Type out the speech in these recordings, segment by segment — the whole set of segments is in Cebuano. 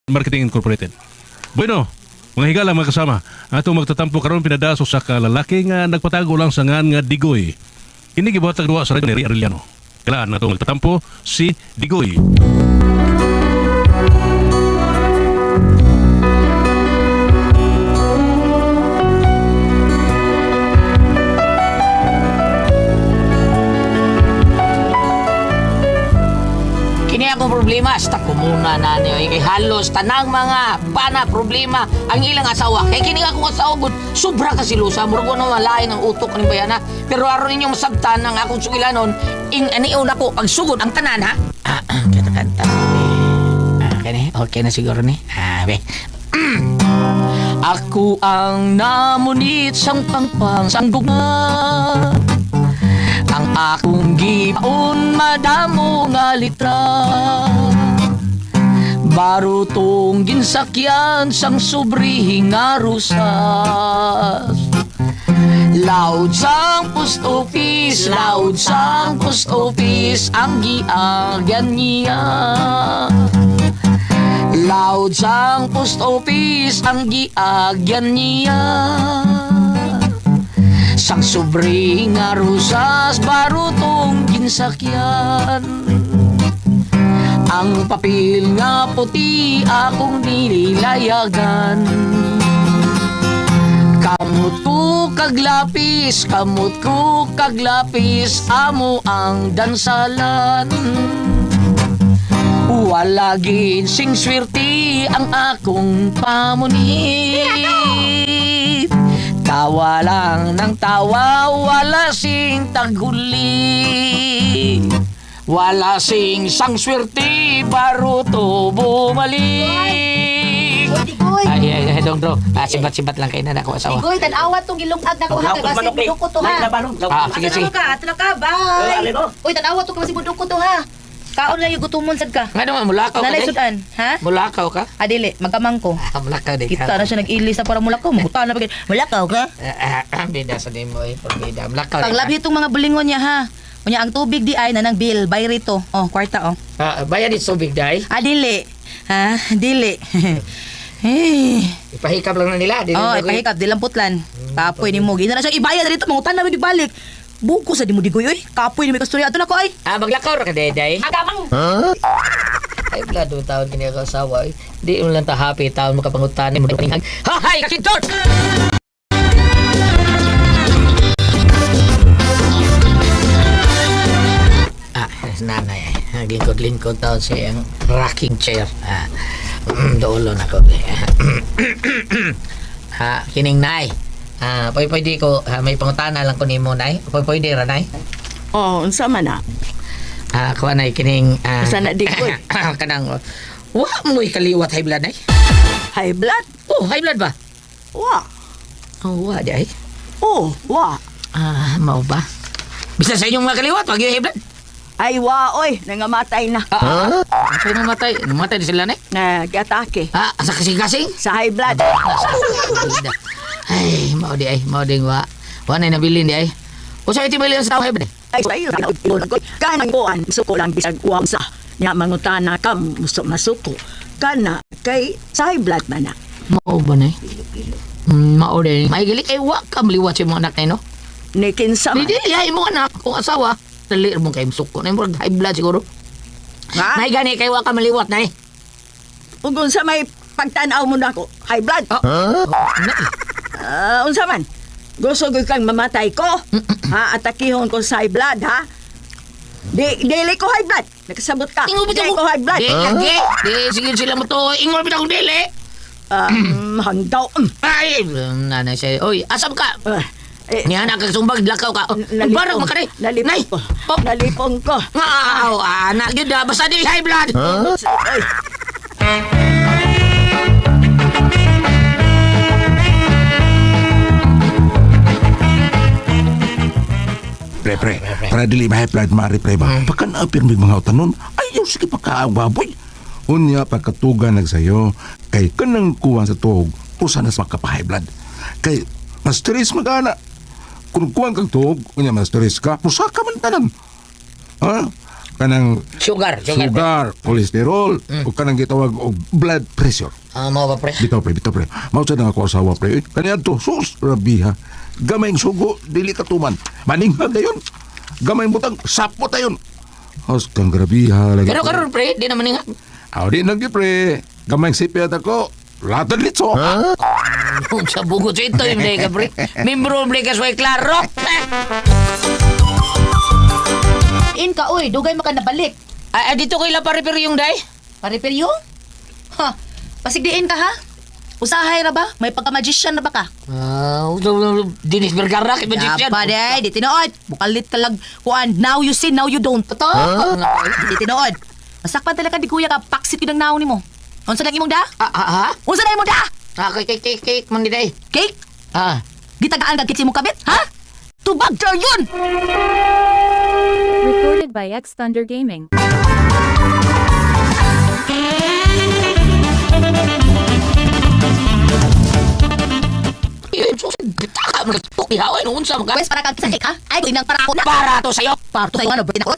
Marketing Incorporated. Bueno, mga higala mga kasama, atong magtatampo karon pinadaso sa kalalaki nga nagpatago lang sa ngan nga Digoy. Ini gibuhatag duwa sa radyo ni Ria Arellano. Kailangan natong magtatampo si Digoy. Kini akong problema sa komuna na niyo kay halos tanang mga bana problema ang ilang asawa. Kay kini akong asawa gud sobra ka silusa, murag wa na malain ang utok kaning bayana. Pero aron ninyo masabtan ang akong sugilanon, ing anion ako pagsugod ang tanan ha. Ah, ah, kanta kanta. Ah, kani okay na siguro ni. Ah, be. Ako ang namunit sang pangpang sang gugma. Ang akong gipaon madamo nga litra. Barutong ginsakyan sang sobrihing nga rusas. Loud sang post office, loud sang post office ang giagyan niya. Loud sang post office ang giagyan niya. Sang sobre nga rusas barutong ginsakyan. Ang papel nga puti akong nililayagan. Kamot ko kaglapis, kamot ko kaglapis, amo ang dansalan. Wala gin sing swerte ang akong pamunit. Tawa lang ng tawa, wala sing taghuli. Wala sing sang swerte, baruto bumalik. Uy, Digoy. Ay, ay, ay, dong, dong. Ah, sibat-sibat lang kay nana ko asawa. Digoy, tanawa tong gilungag na ko ha. Kay basi budok ko to ha. Ah, sige, Ato sige. na ka, ato na ka, bye. Uy, tanawa to kasi budok ko to ha. Kaon lang yung gutumon sad ka. Nga naman, mulakaw ka, Nalay day. sudan, ha? Mulakaw ka? Ah, dili, magkamang ko. Ah, mulakaw, day. Kita na siya nag-ilis na para mulakaw. Maguta na pagid. Mulakaw ka? Ah, ah, bida sa nimo eh, pagbida. Mulakaw. day ka. Paglabhi itong mga bulingon niya ha. Unya ang tubig di ay nanang bill, bay rito. Oh, kwarta oh. Ah, bayad it tubig, day. Ah, dili. Ha? Dili. Eh. Ipahikap lang na nila. Dili Oh, na ko- ipahikap, di lang putlan. Kapoy ni mo. Gina na siya ibayad dito, mangutan na balik. Buko sa di mo digoy oy. Kapoy ni may kasturya ato na ko ay. Ah, maglakaw ra ka, day, day. Ay, wala doon taon kini ako asawa. Eh. Di mo lang ta happy taon makapangutan mo. Hahay, kasintor! Ah, nanay. Naglingkod-lingkod taon sa iyang rocking chair. Ah, dulo na ko. Ah, kining nay. Ah, pwede pwede ko, ah, may pangutana lang ko nimo nay. Pwede pwede ra nay. Oh, unsa man na? Ah, kuha na kining ah, Unsa na, Digoy? kanang wa mo'y kaliwat high blood ay. High blood? Oh, high blood ba? Wa. Oh, wa di ay. Oh, wa. Ah, mao ba? Bisa sa inyong mga kaliwat, wag yung high blood. Ay wa oy, nangamatay na. Ah, ah, ah. Sa'yo namatay, namatay di sila na eh. Nag-atake Ah, sa kasing-kasing? sa high blood. Ay, mao di ay, mao ding wa. Wa na nabilin di ay. Usa iti bilin sa tao high blood. Ay sayo na ko. Kanang kuan suko lang bisag uwang sa. Nya mangutana ka muso masuko. Kana kay sa high blood man na. Mao ba na eh? Mao di. May gali kay wa ka maliwat sa imong anak na no. Ni kinsa Di man. di ay imong anak kung asawa. Dali mo kay suko na murag high blood siguro. Ha? Nay gani kay wa ka maliwat nay. Ug unsa may pagtan-aw mo nako? High blood. Oh. Oh, nay. Ah, unsa man? Gusto ko kang mamatay ko. Ha, atakihon ko sa high blood, ha? Di, dili ko high blood. Nakasabot ka. Ingon Dili ko high blood. Di lagi. Di sige sila mo to. Ingon bitaw kong dili. Hanggaw. Ay, nanay siya. Oy, asam ka. Ah, eh, Niya na kag sumbag lakaw ka. Oh, nalipong. Barang makari. Nalipong Nay. ko. Oh. Nalipong ko. Nga, aw, anak yun na. Basta di high blood. Ay, Pre, pre, para dili ma blood mari pre ba. Pagka naapir may mga utanon, ayaw sige pagkaawaboy. Unya pagkatuga nagsayo kay kanang kuwan sa tuog usa na sa makapahay blood. Kay mas stress magana. Kung kuwan kag tuog, unya mas stress ka, usa ka man tanan. Ha? Kanang Sugar, sugar. sugar, kolesterol, o kanang gitawag og blood pressure. Ah, mao ba, pre? Bitaw pre, bitaw pre. Mao sad ang ako asawa pre. Uy, kaniadto sus rabi ha. Gamay ang sugo dili katuman. Maninghag dayon. Gamay ang butang sapot dayon. Hos kang grabi ha lagi. Pero karon pre, di naman nga. Aw di nang pre. Gamay ang sipyat ako. Latad litso. Sa bungot sa ito, hindi ka, pre. Membro, pre, kasway klaro. In ka oy, dugay maka nabalik. Ah, ah, dito ko ila pare pero yung day. Pare-peryo? Ha, pasigdiin ka ha? Usahay ra ba? May pagka-magician na ba ka? Ah, Dennis Vergara, kay magician. Dapat eh, di tinuod. Bukalit ka lang. Kuan, now you see, now you don't. Totoo. Ah, Di tinuod. Masakpan talaga di kuya ka, paksit yun ang naon nimo. Unsa nang imong da? ah, ah? Unsa nang imong da? Ah, kay kay kay kay man di day. Cake? Ah. Gitagaan ka kitsi mo kabit, ha? Tubag yun! Recorded by X Thunder Gaming. Eh, sus, bitaka man ka ihaway no unsa man ka. Pwes para kang kisakik, ha? Ay, inang para ako na. Para to sa'yo. Para to sa'yo, ano, birthday na ko.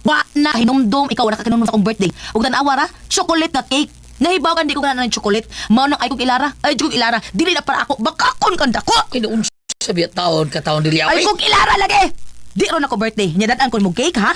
Wa na, hinumdum, ikaw wala ka kinumdum sa akong birthday. Ug tan-awa ra, chocolate na cake. Nahibaw ka, hindi ko ganahan ng chocolate. Mao nang ay kong ilara. Ay, kong ilara. Dili na para ako. Baka akon kanda ko. Ay, no unsa sabi taon ka taon dili Ay, kong ilara lagi. Di ron ako birthday. Nyadaan ko mo cake, ha?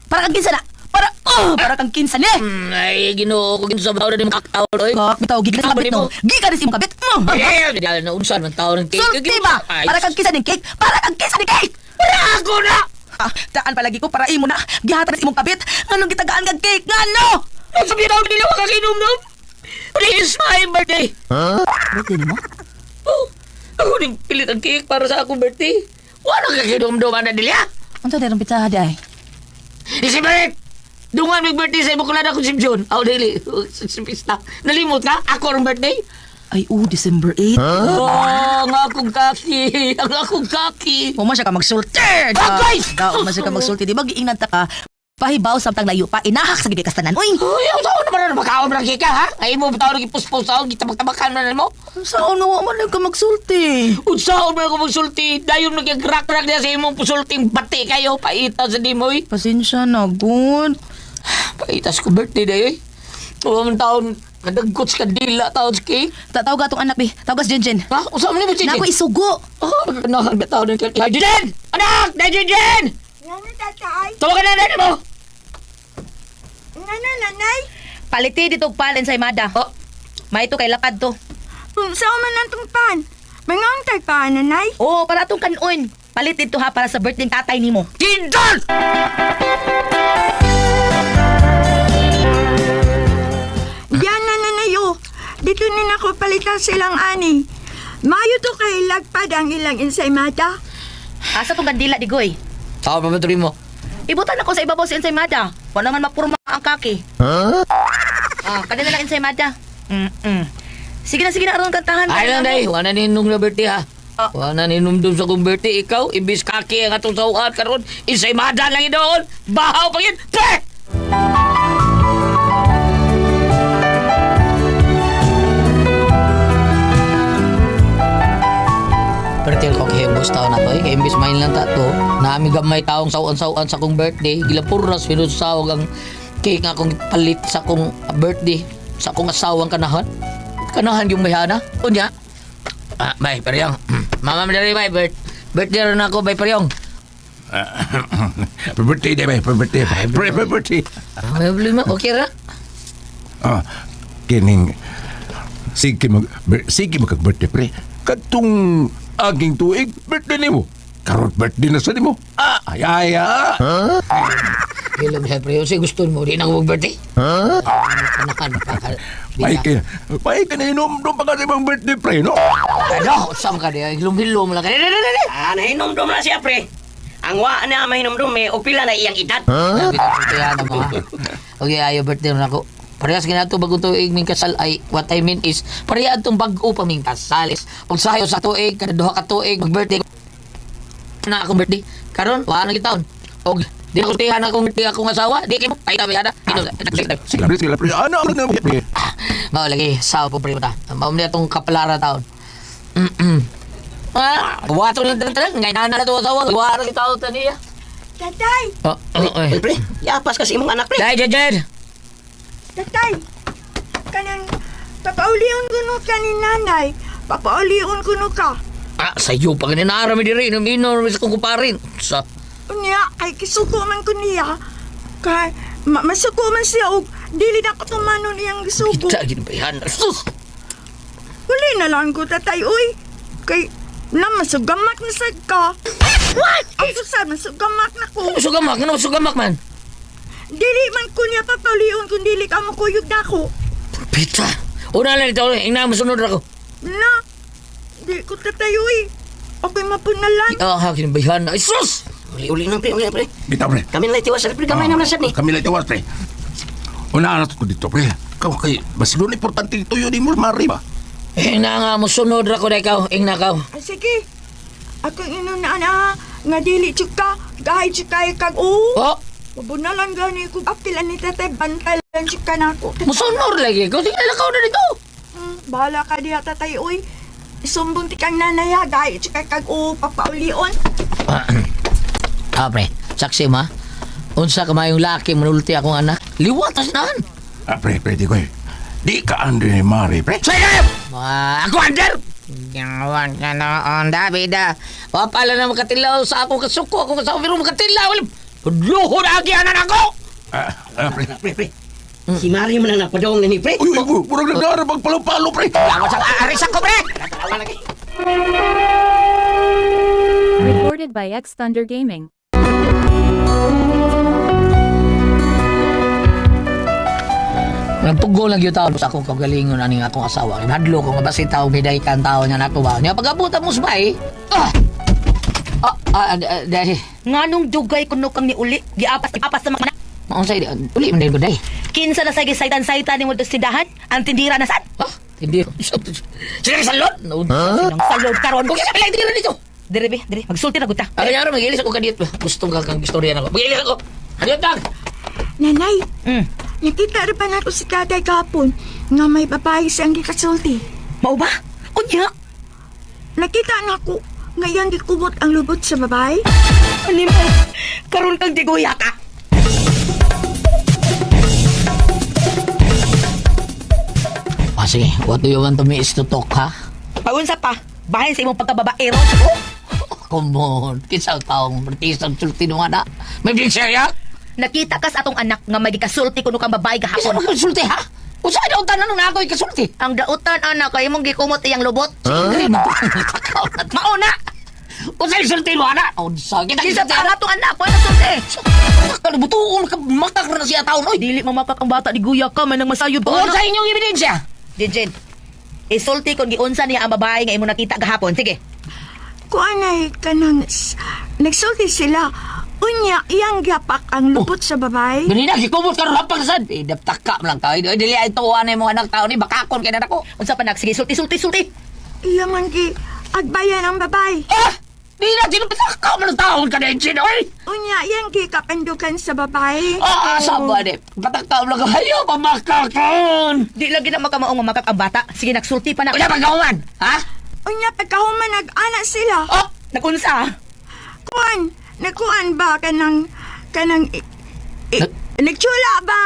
Para kang kinsa na. Para, oh, para kang kinsa ni. Ay, Ginoo ko kinsa ba ni makaktaon oy. Kak, bitaw, gigilan sa kabit, no? Gikan sa imong kabit. Mm. Eh, di na unsa man taon ng cake. Sulti ba? Para kang kinsa ning cake. Para kang kinsa ning cake. Para ako na. Ah, daan palagi ko para imo na. Gihatag sa imong kabit. Nganong gitagaan kag cake? Ngano? Ang sabi taon dili ka kinomdom. Please, my birthday. Birthday nimo? Oh, ako ning pilit ang cake para sa akong birthday. Wala ka kinomdom ana dili ha. Unsa dirong pitsaha di ay? Isibet! Dungan may birthday sa Immaculada Concepcion. Aw, dili. Sa pista. Nalimot ka? Ako ang birthday? Ay, oh, December 8. Oh, ang akong kaki. Ang akong kaki. Huwag mo siya ka magsulti. Agay! Daw, mo siya ka magsulti. Di ba giingnan ta ka? Pahibaw samtang layo pa, inahak sa gid kastanan. Uy! Uy, ang saan naman na makaon na ka, ha? Ay mo, tao naging saon, gitabak-tabakan na mo. Saan nga man lang ka magsulti? Unsaon man ako magsulti. Dayon nagkagrak-rak niya sa imong pusulting bati kayo. Paitas sa dimoy. Pasensya na, good. Paitas ko birthday dayoy. Tuwa man taon, kadagkot sa kandila taon sa cake. Tawag atong anak, bi. Tawag sa Jenjen. Ha? Unsaon man mo, Jenjen? Na ako isugo. Oh, nagkanahan ba taon ng cake? Jenjen! Anak! Dahil Jenjen! Ngano, tatay? Tawagan na nanay mo! Ngano, nanay? Paliti dito palin sa imada. Oh, May ito kay lakad to. Saan man ang tungpan? Mangang tagpa, nanay? Oo, para atong kanon. Palit dito ha para sa birthday ng tatay nimo. Jinjan! Diyan na nanayo. Dito na nako palitan silang ani. Mayo to kay lagpad ang ilang ensaymada. Asa tong kandila digoy? Tawa pa ba tuloy mo? Ibutan ako sa ibabaw sa ensaymada. Wala man mapurma ang kaki. Huh? Ah, kanila lang ensaymada. Mm. Sige na aron kantahan. Ay lang day, wala ninong na birthday ha. Ah. Wala ninong sa kong birthday. Ikaw, ibis kaki ang atong sauan karon. Isay mada lang doon. Bahaw pa yun. Pre! Pero tiyan ko kay boss tao na to eh. Kay imbis main lang ta to. Naami gamay taong sauan-sauan sa kong birthday. Gilapuras pinusawag ang cake nga akong palit sa kong birthday. Sa akong asawang kanahan. Kanahan yung mayana. Unya. Ah, bay, paryong. Mama mo dali, bay. Birthday rin ako, bay, paryong. Happy birthday, day, bay. Happy birthday. Happy birthday. Ah, may problema. Okay ra? Ah, kining sige mag sige mag birthday pre. Katong aging tuig birthday nimo. Karon birthday na sa nimo. Ah, ay ay ah. Hello, bay, paryong. Sige, gusto mo. Di na ako mag-birthday. Huh? Kanahan pa. May ka may ka na inom pa ka sa imong birthday pre no. Ano? Usam ka di. Hilom-hilom lang ka. Di, di, di, di. Ah, nahinomdom na siya, pre. Ang wa na mahinomdom, eh, o pila na iyang edad. Huh? Okay, ayaw birthday na ako. Parehas ginato bagong tuig ming kasal ay what I mean is pareha atong bag-o pa ming kasal is ug sayo sa tuig kada duha ka tuig mag birthday na akong birthday karon wa na gitaon og di ako tihan akong birthday akong asawa di kay mo ay tabi ana. Sige pre, sige pre. Ano ang na pre? Mao lagi sawa po pre ta. Mao ni atong kapalara taon. Ah, wato lang tanan ngay nana to asawa wa ra gitaon ta niya. Tatay! Oh, oh, Uy, oy. pre, yapas kasi imong anak, pre. Dai, Jejen. Tatay! Kanang papaulion ko no ka ni nanay. Papaulion ko no ka. Ah, sayo pa gani naarami diri inom inom sa kong kumparin. Sa Unya, kay kisuko man ko niya. Kay masuko man siya og dili na ko tumanon iyang gisuko. kita gid bayan. Sus. Uli na lang ko, tatay, uy. Kay na masugamak na sad ka. What? Ang susad, masugamak na ko. Sugamak, ano sugamak man? Dili man ko niya papaulion kung dili ka makuyog na ko. Pita. Una lang ito, ingna mosunod ra ko. Na, di ko tatay, uy. Okay, mapunalan. Ah, ha gid bayan. Ay, sus. Uli, uli lang, pre, uli lang, pre. Bitaw, pre. Kami lang tiwas, pre, gamay naman sad ni. Kami lang tiwas, pre. Una na ko dito, pre. Ikaw kay basilon importante ito yun mo, Mari ba? Ingna nga mosunod ra ko dai kaw, ingna kaw. Ah, sige. Ako inunaan ah, nga dili tsuk ka. Gahay tsuk kay kag oo. Oh, Mabunalan gani ko. Apilan ni tatay, bantalan tsuk ka na ako. mosunod lagi ko. Sige lakaw na dito. Bahala ka diha tatay, uy. Sumbong ti kang nanay ha, gahay tsuk kay kag oo, papaulion. Ah, pre, saksi ma. Unsa ka mayong laki manulti akong anak. Liwat tas naan. Ah, pre, pre, di ko eh. Di ka under ni Mari, pre. Sige! Ah, ako under! Gawan ka noon, Davida. Wapala na makatilaw sa ako kasuko, ako kasako, pero makatilaw. Luho na agi anan ako! Ah, ah, pre. Pre, pre. Si Mari man ang nagpadong ni, pre. Uy, uy, uy, murag nagdara pagpalo-palo, pre. Ako sa arisan ko, pre! Tanawa lagi. Recorded by X Thunder Gaming. Nagpugo lang yung tao sa akong kagalingon aning akong asawa. Hadlo ko nga basi tao biday kan tao niya nato ba. Niya pag-abot mo sabay. Ah! Ah, ah, ah, dahil. Nganong dugay kuno kang niuli, giapas apas sa mga Maunsay, uli man ko day. Kinsa na sa gisaytan-saytan nimo sa tindahan? Ang tindira na sad? Ah, hindi. Sila sa lot. Silang salod karon. Kung sa pilay tira dito. Dire be, dire. Magsulti ra gud ta. Ang kanya mag-ilis ako kadiyot. Gusto ka kang istorya na ko. Mag-ilis ako. Hadiyot lang. Nanay, nakita rin pa nato si tatay kapon nga may babae siyang gikasulti. Mao ba? Unya. Nakita na ko nga iyang gikumot ang lubot sa babae. Ani mo? Karon kang diguya ka. Ah, sige. What do you want to me is to talk, ha? Paunsa pa? Bahin sa imong pagkababaero. Come on. Kinsa ang taong artista ang sulti nung anak. May blinserya? Nakita ka sa atong anak nga may gikasulti kuno kang babae Kinsa gahapon. man sulti, ha? Usa daw tanan nung ako ikasulti. Ang dautan anak kay imong gikumot iyang lubot. Huh? Mao na. Usa yung sulti mo, anak? Unsa? Kita Kinsa pa ang atong anak ko sulti. Kalibutuon ka makak na siya taon, oy. Dili mamakak ang bata di guya ka man nang masayod pa. Unsa inyong ebidensya? Jejen. Isulti kung giunsa niya ang babae nga imo nakita gahapon. Sige. Kuanay kanang nagsulti sila. Unya, iyang giapak ang lubot sa babae. Ganina, gikumot ka rin hapag sad. Eh, daptaka mo lang tao. Dili ay tuwa na imong anak tao ni bakakon kay na ako. Unsa pa nak? Sige, sulti, sulti, sulti. Iya man gi agbayan ang babae. Ah! Di na, tinapataka mo ng taon ka na, Eugene, oy! Unya, iyang gikapandukan sa babae. Ah, sama ni. Pataka mo lang kayo, pamakakon! Di lagi na makamaong mamakak ang bata. Sige, nagsulti pa na. Wala pagkahuman, ha? Unya, pagkahuman nag-ana sila. Oh! Nagunsa? Kuan, nagkuan ba kanang kanang nagtsula ba?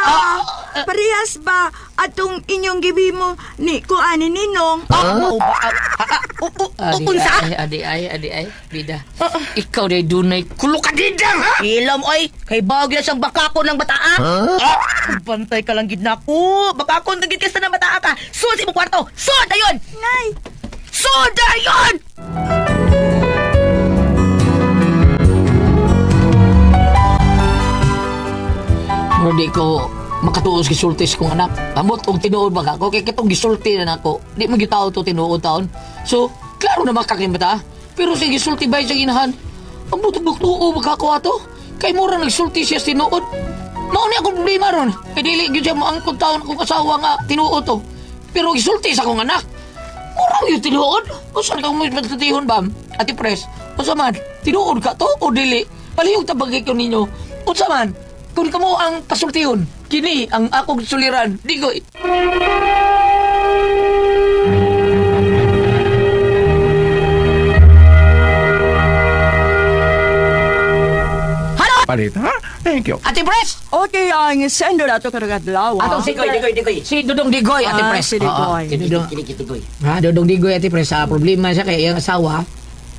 Parehas ba atong inyong gibimo ni kuan ni Ninong? Ah, mao ba? Ah, ah, ah, unsa? Ay, adi ay, adi ay, bida. Ikaw day dunay kulukadidang, ha? Ilom, oy! Kay bagyo na siyang bakakon ng bataa. Ah! Bantay ka lang gid nako. Bakakon na gid ka sa ng bataa ka. Sud sa imong kwarto. Sud ayon! Nay, Sud ayon! Pero di ko makatuos gisulti sa kong anak. Amot og tinuod ba ka? Kay katong gisulti na nako. Di mo gitao to tinuod taon. So, klaro na makakin bata. Pero sa gisulti bay sa ginahan, ambot og tuo ba ka ato? Kay mura nagsulti siya sa tinuod. Mao ni akong problema ron. Kay dili gyud siya moangkon taon akong asawa nga tinuod to. Pero gisulti sa akong anak. Mura yung tinuod. Usan ka mo patutihon ba? Ate Pres, unsa man? Tinuod ka to o dili? Palihog tabagay ko ninyo. Unsa man? Kung kamo ang pasultihon, kini ang akong suliran. Digoy. Halo! Thank you. Ate Pres! Okay, ang sender ato karong adlaw. Atong si Digoy, Digoy, Digoy. Si Dudong Digoy, Ate Ah, Pres. si Digoy. Oo, si Dudong. Kini Digoy. Ha, Dudong Digoy, Ate Pres, sa problema siya kay iyang asawa.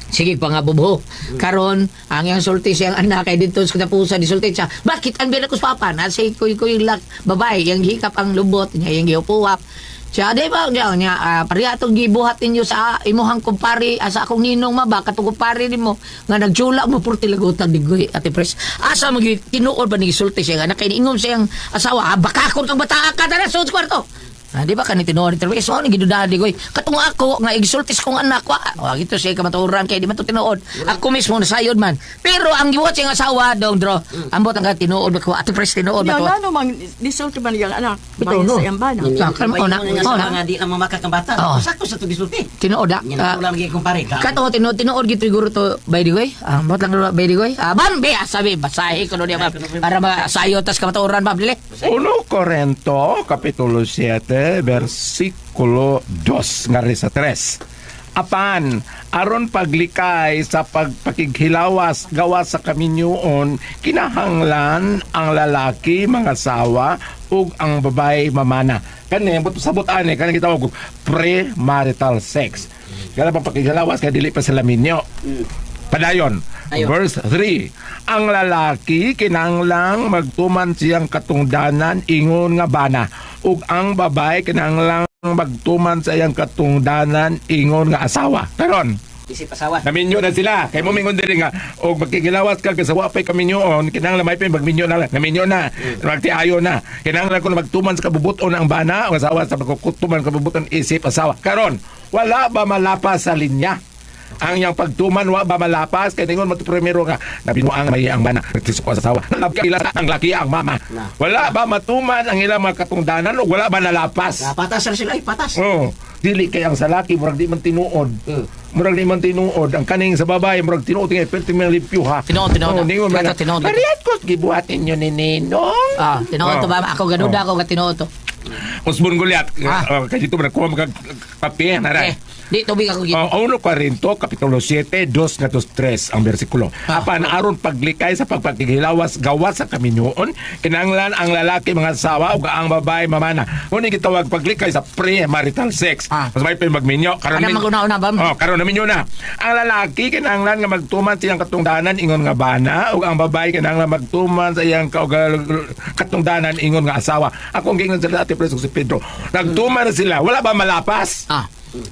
Sige pa nga bubuho. Karon, ang iyang sulti siyang anak kay dito sa katapusan disulti siya. Bakit ang bilang ko sa papa? Na si kuy kuy lak babae, iyang hikap ang lubot niya, iyang giupuwap. Siya, di ba, niya, niya, pareha itong gibuhat ninyo sa imuhang kumpare, sa akong ninong maba, katong kumpare nimo nga nagtsula mo, purti lagutan, Digoy, Ate Pres. Asa mo, tinuod ba ni sulti siya, nga nakainingom siyang asawa, bakakon kang bataa ka, tara, sa kwarto. Di ba kani tinuod ni Teresa, so ni gidudahan di koy. Katong ako nga igsultis kong anak wa. Wa gito siya kamatuoran kay di man to tinuod. Ako mismo nasayod man. Pero ang gibuhat siyang asawa dong dro. Ambot ang tinuod ba ko, Ate Pres, tinuod ba Nya to? ngano mang disulti man iyang anak. Bitaw, May no. sa iyang bana. Ah, kalma, oh, na, oh, na. Nga di na mamakak ang bata. Oo. Sakto sa tugisulti. Tinuod ah. Nya na ulam gyud kumpare. Kato tinuod tinuod gid siguro to by the way. Ambot lang by the way. Bam be sabi basahi ko no niya ma'am para masayo tas kamatuoran ma'am dili. 1 Corinto, Kapitulo 7, versikulo 2, ngari sa 3. Apan, aron paglikay sa pagpakighilawas gawa sa kaminyuon, kinahanglan ang lalaki mga sawa ug ang babae mamana. Kani but sabot ani kani gitawag og premarital sex. Kada pagpakighilawas kay dili pa sila minyo. Padayon. Ayon. Verse 3. Ang lalaki kinahanglang magtuman siyang katungdanan ingon nga bana ug ang babae kinahanglang magtuman sa iyang katungdanan ingon nga asawa. Karon, Isip asawa. naminyo na sila. Kay mo mingon diri nga og magkigilawas ka kay sa wa pay kaminyoon, kinahanglan may pay magminyo na lang. Naminyo na. Magtiayo na. Kinahanglan ko na magtuman sa kabubuton ang bana o asawa sa pagkutuman kabubuton isip asawa. Karon, wala ba malapas sa linya? Ang iyang pagtuman wa ba malapas kay ningon mo primero nga nabinuang may ang bana nagtisok sa asawa. Nalabkila ang laki ang mama. Na. Wala ba matuman ang ilang mga katungdanan o wala ba nalapas? Patas ra sila ay patas. Oh, dili kay ang sa laki murag di man tinuod. Mm. Murag di man tinuod ang kaning sa babae murag tinuod ngay perti man limpyo ha. Tinuod, tinuod. Oh, ningon man. Kato, tinuod. Parehas ko gibuhat ninyo ni Ninong. Tinuod to ba? Ako gaduda ako nga tinuod to. Usbon gulyat. Ah. Oh, kay dito man kuha magag kape na Eh, di tubig ako gid. Oh, 1 Corinto, Kapitulo 7, 2 ngadto 3 ang bersikulo. Apan aron paglikay sa pagpakighilawas gawas sa kaminyuon, kinahanglan ang lalaki mga asawa ug ang babae mamana. Muna gitawag paglikay sa premarital sex. Mas may pa magminyo. Karon Ano maguna-una ba? Oh, karon naminyo na. Ang lalaki kinahanglan nga magtuman sa iyang katungdanan ingon nga bana ug ang babae kinahanglan magtuman sa iyang katungdanan ingon nga asawa. Ako ang giingon sa Ate Pres ug si Pedro. Nagtuman na sila, wala ba malapas?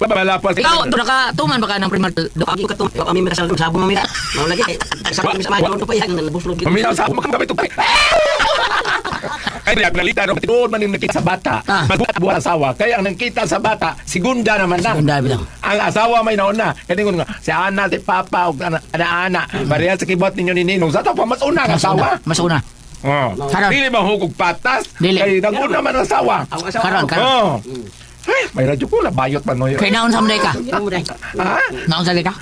Wala ba malapas? Ikaw, to naka tuman ba ka ng primary do? Pagi ko katong kami makasal sa mamira. Mao lagi kay sa kami sa mga pa yang nalbuslog. Paminaw sa ako makakabit ito. Kaya nalita no tinuod man yung nakita sa bata. Magbuhat buhat asawa. Kaya ang nakita sa bata, segunda naman na. Segunda bitaw. Ang asawa may nauna. Kaya ningon nga, si Ana, si Papa, ug ana, ana, ana. Pareha sa kibot ninyo ni Ninong. Sa pa mas una ang asawa. Mas una. Oh. Karon. Dili ba hugog patas? Dili. Kay naguna man ang asawa. Ang asawa. Karon, karon. Oh. Ay, may radyo ko na bayot man noy. Kay naon sa ka? Ha? Naon sa ka?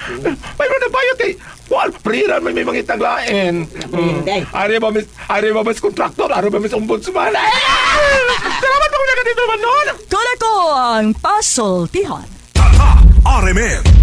Mayroon na bayot eh. Wal, priran may mga itaglain. Ari ba mis, ari ba mis kontraktor, ari ba mis ombudsman. Ah! Salamat po na dito man noon. Tulad ko ang pasultihan. RMN.